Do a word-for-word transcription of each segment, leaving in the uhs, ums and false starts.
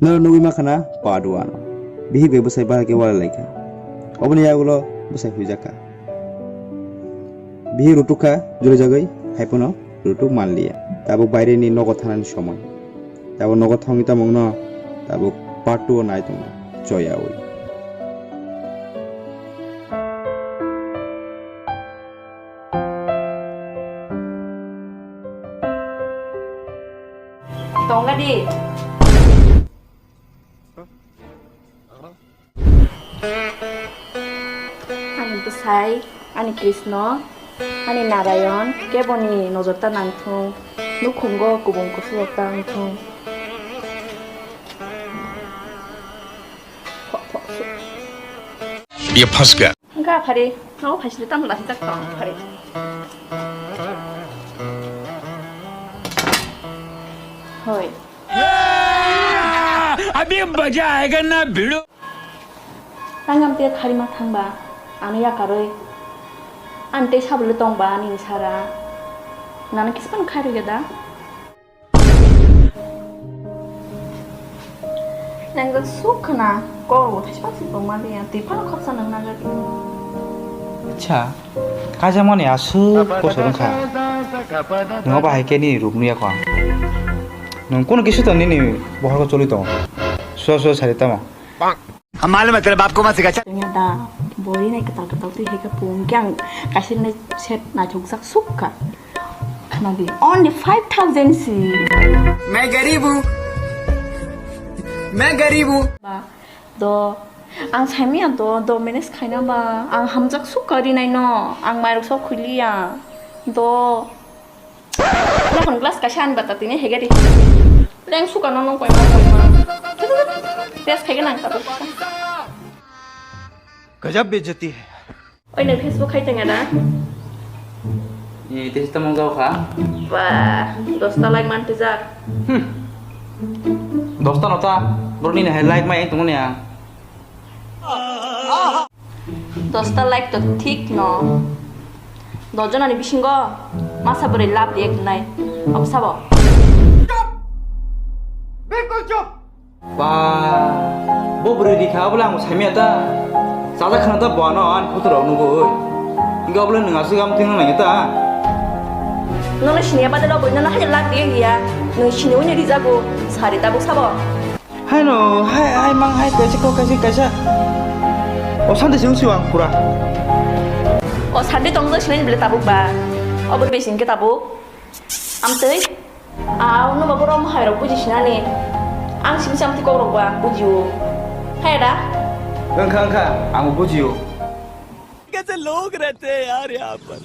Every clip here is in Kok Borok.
Noro nugwi mankha na part one. Bihik bai bwsai bahai khe walai laikha. Oboni yagulo bwsai huijakha. Bihik rutuk kha, juri jagwi, haiphano rutuk manliya. Tabuk baireni nogo thanani somoi. Tabuk nogo thangwi tongmungno tabuk part two o nai tongo. Choyawi. Tongga di. Ani bwsai, ani Krishna, ani Narayan, keboni nojor ta nangthung, nukhungo kubun kusugo ta wngthung. Phok phok su. Ye phas ga. Ga phari, no phai sile tam lahi tak tong phari. Hoi. अभी मजा आएगा ना भिड़ो। Nang am te khari ma thang ba, ano ya karoi. Am te sabule tong ba ani sara. Nana kispan khai roi da. Nang da suk khna, kor bo thai spak suk tong ma de ya, twi phano khapsa nang na ga di. Acha. Kaisa mani aswk kosor wngkha. Nwng bahai khe nini ruk nuya kho ang. Nwng kunu kisu to nini bohorko choli tongo. Sua sua sari tamo. हम मालूम है तेरे बाप को मत सिखा। Tengya da, bori nai kwtal kwtal twi hai khe pung khe ang kaisa nai set naithok jak suk kha. Khna di, only five thousand si. मैं गरीब हूँ, मैं गरीब हूँ। Ba, do, ang saimanya do, do manage khaina ba, ang hamjak suk ka rinai no, ang mairok sok khuiliya, do. Nokon glass kaisa ani bata tini hegari. Leng suka no nong koima koima. Test khai nang ta. गजब बेइज्जती है। Oi, nang Facebook khai tengya da? Ni test tamo jao kha. Wah, dosta like man tijak. Hmm. Dosta nota, bro ni hai like mai tungni ang. Dosta like to thik no. Dojon ani bisingo masa bwrwi love react nai. Abo sabo. Bilkul chup. Ba, bo bwrwi rikha, obo le ang saimanya ta. Chajak khna ta bono ani photo rok nugwi. Hinga obo le nwng aswk am tingna nangya ta. Nono siniya bade rok bui nono haino love react ya. Nwng sini uni rijago, sari tabuk sabo. Haino, hai, hai, mang, hai, kaisa, kok, kaisa, kaisa. O sante sing siwang pura. O sante tong jai sinai bile tabuk ba. Obor bising ke tabuk. Amtwi. Au, no ba borom hai rok buji sinani. Ang sing samti kok rok ba, bujiu. Hai da? Engkha, engkha, ang bujiu. कैसे लोग रहते हैं यार यहाँ पर।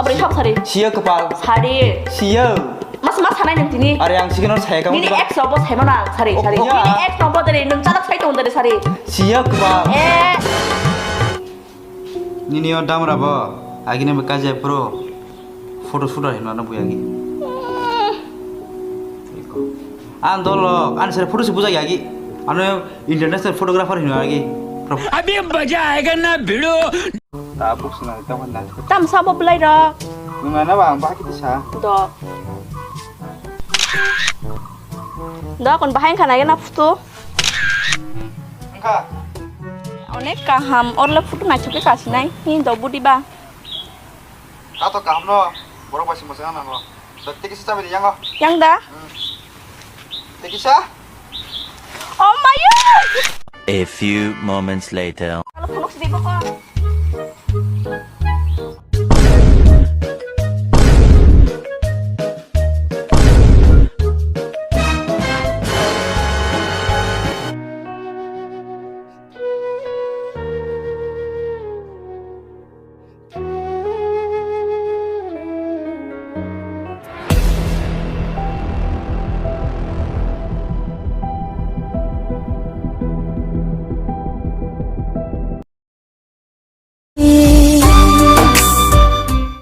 Abri thok sari. Siya kepal. Sari. Siya. Mas mas sanai nang tini. Are ang sikino saya kamu. Nini ex obo sai mana sari sari. Oh, iya. Nini ex obo dari nung chalak sai tong dari sari. Siya kepal. Eh. Nini o damra bo. Agini be kaje pro. Photo shooter hino na buyagi. Ang dolo, ang sere photo se bujai agi. Ano international photographer hino agi. अभी मजा आएगा ना भिड़ो। Tabuk swnam tamo na. Tam sabo belai rok. Nungana ba ang bahai kiti sa. Do. Do kon bahai khana na photo. Engka. Onek kaham orle photo naithok khe kasinai. Ni do budi ba. Kato kaham no. Borok bai simo sengana no. Do tikisa chabi di yango. Yang da? Hmm. Tikisa? Oh my god! A few moments later. Kalau phunuk sidi kok.